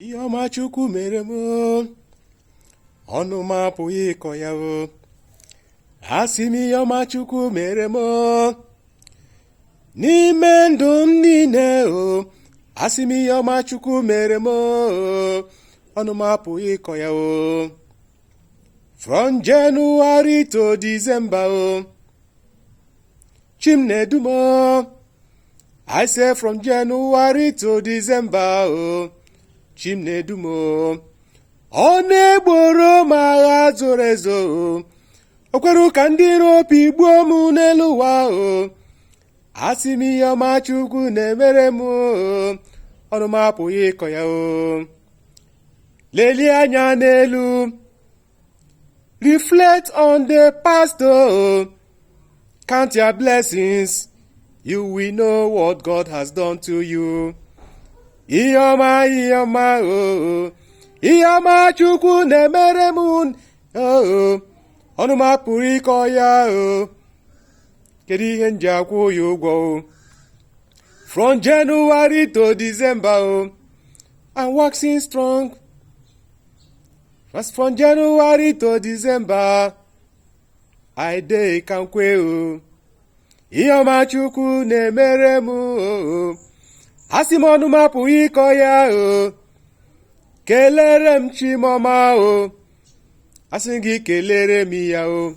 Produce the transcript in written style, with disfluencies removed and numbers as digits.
Ihe ọma Chukwu mere m o, ọnụ m apụghị ịkọ ya o. Asị m ihe ọma Chukwu mere m o, n'ime ndụ m niile o. Asị m ihe ọma Chukwu mere m o, ọnụ m apụghị ịkọ ya o. From January to December o, Chi m na-edu m o. I say from January to December o, Chi m na-edu m o. Ọ na-egboro m agha zoro ezo o. O kwere ka ndị iro pigbuo m n'elu ụwa o. Asị m ihe ọma Chukwu na-emere m o, ọnụ m apụghị ịkọ ya o. Lelie anya n'elu, reflect on the past o. Count your blessings, you will know what God has done to you. Ihe ọma, ihe ọma o, ihe ọma Chukwu na-emere m o, ọnụ m apụrụ ịkọ ya o. Kedu ihe m ji akwụ ya ụgwọ o? From January to December o, I'm waxing strong. First from January to December, I dey kampe o. Ihe ọma Chukwu na-emere m o, asị m ọnụ m apụghị ịkọ ya o. Kelere m Chi m ọma o, asị gị kelere m ya o.